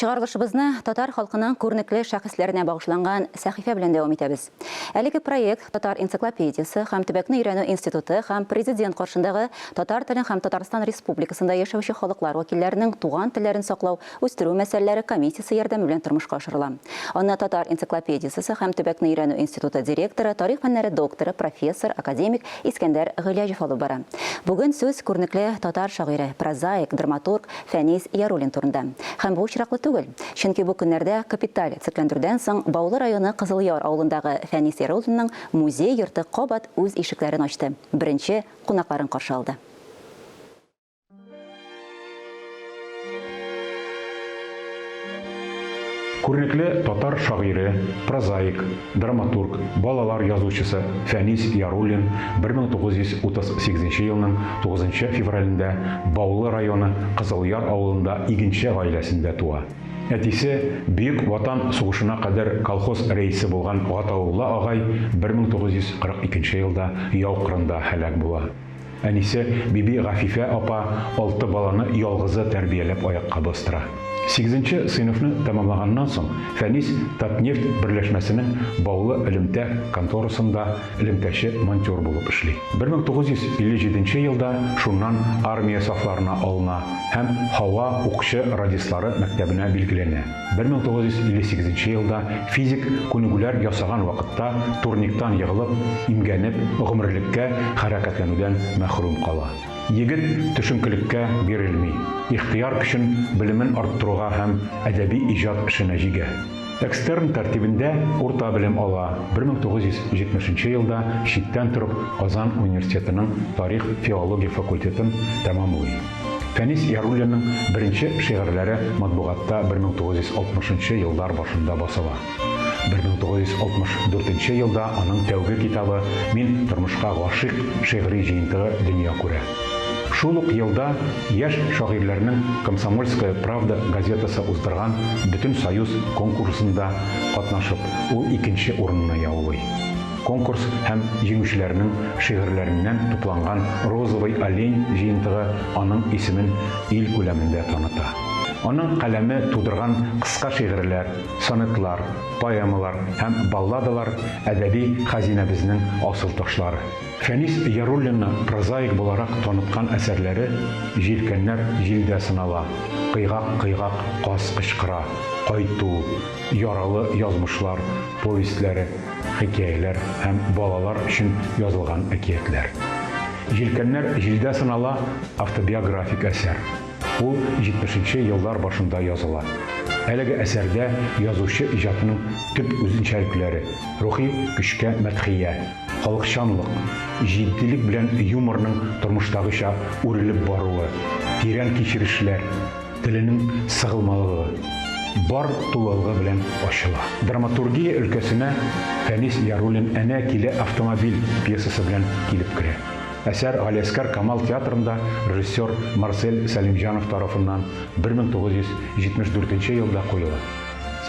Чыгарылышыбызны татар халкының күренекле шәхесләренә багышланган сәхифә белән дәвам итәбез. Әлеге проект Татар энциклопедиясе һәм төбәкне өйрәнү институты һәм Президент каршындагы татар телен һәм Татарстан Республикасында яшәүче халыклар вәкилләренең туган телләрен саклау, үстерү мәсьәләләре комиссиясе ярдәме белән тормышка ашырыла. Аны Татар энциклопедиясесе һәм төбәкне өйрәнү институты директоры, тарих фәннәре докторы, профессор, академик Искәндәр Гыйләҗев алып бара. Бүген сүз күренекле татар шагыйре, прозаик, драматург Фәнис Яруллин турында. Һәм бу очраклы түгел. Чөнки бу көннәрдә капиталь төзекләндерүдән соң Баулы районы Кызылъяр авылындагы Фәнис Яруллинның музей-йорты кабат үз ишекләрен ачты, беренче кунакларын каршы алды. Күренекле татар шагыйре, прозаик, драматург, балалар язучысы Фәнис Яруллин 1938 елның 9 февралендә Баулы районы Кызылъяр авылында игенче гаиләсендә туа. Әтисе, Бөек Ватан сугышына кадәр колхоз рәисе булган Гатаулла агай 1942 елда яу кырында һәлак була. Әнисе Биби Гафифә апа алты баланы ялгызы тәрбияләп аякка бастыра. Сигезенче сыйныфны тәмамлаганнан соң, Фәнис Татнефть берләшмәсенең Баулы элемтә конторасында элемтәче-монтер булып эшли. 1957 елда шуннан армия сафларына алына һәм һава укчы радистлары мәктәбенә билгеләнә. 1958 елда физик күнегүләр ясаган вакытта турниктан егылып, имгәнеп, гомерлеккә хәрәкәтләнүдән мәхрүм кала. Егет төшенкелеккә бирелми, ихтыяр көчен белемен арттыруга һәм әдәби иҗат эшенә җигә. Экстерн тәртибендә урта белем ала, 1970 елда читтән торып Казан университетының тарих-филология факультетын тәмамлый. Фәнис Яруллинның беренче шигырьләре матбугатта 1960 нчы еллар башында басыла. 1964 нче елда аның тәүге китабы Мин тормышка гашыйк шигъри җыентыгы дөнья күрә. Шул ук елда яшь шагыйрьләрнең Комсомольская правда газетасы уздырган Бөтенсоюз конкурсында катнашып, ул икенче урынны яулый. Конкурс һәм җиңүчеләрнең шигырьләреннән тупланган Розовый олень җыентыгы аның исемен ил күләмендә таныта. Аның каләме тудырган кыска шигырьләр, сонетлар, поэмалар һәм балладалар әдәби хәзинәбезнең асыл ташлары. Фәнис Яруллинны прозаик буларак таныткан әсәрләре Җилкәннәр җилдә сынала, Кыйгак-кыйгак каз кычкыра, Кайту, Яралы язмышлар повестьләре, хикәяләр һәм балалар өчен язылган әкиятләр. Җилкәннәр җилдә сынала автобиографик әсәр. Ул 70 нче еллар башында языла. Әлеге әсәрдә язучы иҗатының төп үзенчәлекләре, рухи көчкә мәдхия, халыкчанлык, җитдилек белән юморның тормыштагыча үрелеп баруы, тирән кичерешләр, теленең сыгылмалылыгы бар тулылыгы белән ачыла. Драматургия өлкәсенә Фәнис Яруллин Әнә килә автомобиль пьесасы белән килеп керә. Әсәр Галиәсгар Камал театрында режиссер Марсель Сәлимҗанов тарафыннан 1974 елда куела.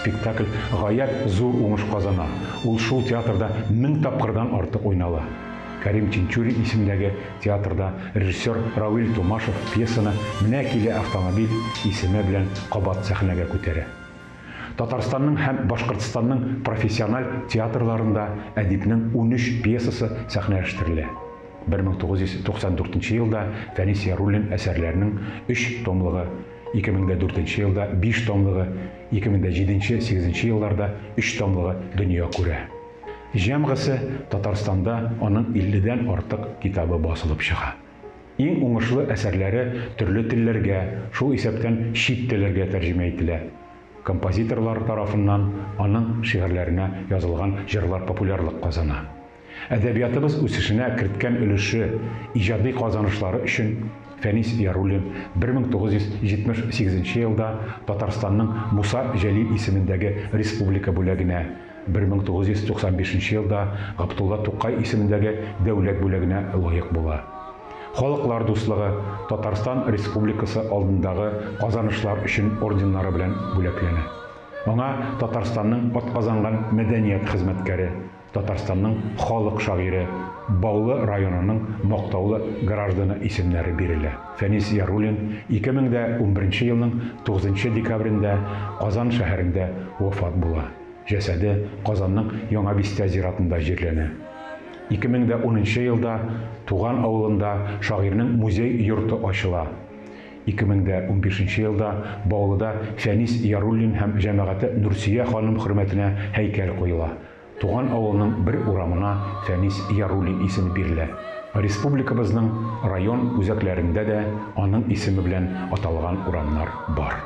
Спектакль гаять зур уңыш казана, ул шул театрда 1000 тапкырдан артык уйнала. Кәрим Тинчурин исемендәге театрда режиссер Равил Тумашев пьесаны Менә килә автомобиль исеме белән кабат сәхнәгә күтәрә. Татарстанның һәм Башкортстанның профессиональ театрларында әдипнең 13 пьесасы сәхнәләштерелә. 1994 елда Фәнис Яруллин әсәрләренең өч томлыгы, 2004 елда биш томлыгы, 2007-8 елларда өч томлыгы дөнья күрә. Җәмгысе Татарстанда аның илледән артык китабы басылып чыга. Иң уңышлы әсәрләре төрле телләргә, шул исәптән чит телләргә тәрҗемә ителә. Композиторлар тарафыннан аның шигырьләренә язылган җырлар популярлык казана. Әдәбиятыбыз үсешенә керткән өлеше, иҗади казанышлары өчен Фәнис Яруллин 1978 елда Татарстанның Муса Җәлил исемендәге республика бүләгенә, 1995 елда Габдулла Тукай исемендәге дәүләт бүләгенә лаек була. Халыклар дуслыгы, Татарстан Республикасы алдындагы казанышлар өчен орденнары белән бүләкләнә. Аңа Татарстанның атказанган мәдәният хезмәткәре, Татарстанның халык шагыйре, Баулы районының мактаулы гражданы исемнәре бирелә. Фәнис Яруллин 2011 елның 9 декабрендә Казан шәһәрендә вафат була. Җәсәде Казанның Яңа бистә зиратында җирләнә. 2010 елда туган авылында шагыйрьнең музей-йорты ачыла. 2015 елда Баулыда Фәнис Яруллин һәм җәмәгате Нурсөя ханым хөрмәтенә һәйкәл куела. Туган авылның бер урамына Фәнис Яруллин исеме бирелә. Республикабызның район үзәкләрендә дә аның исеме белән аталган урамнар бар.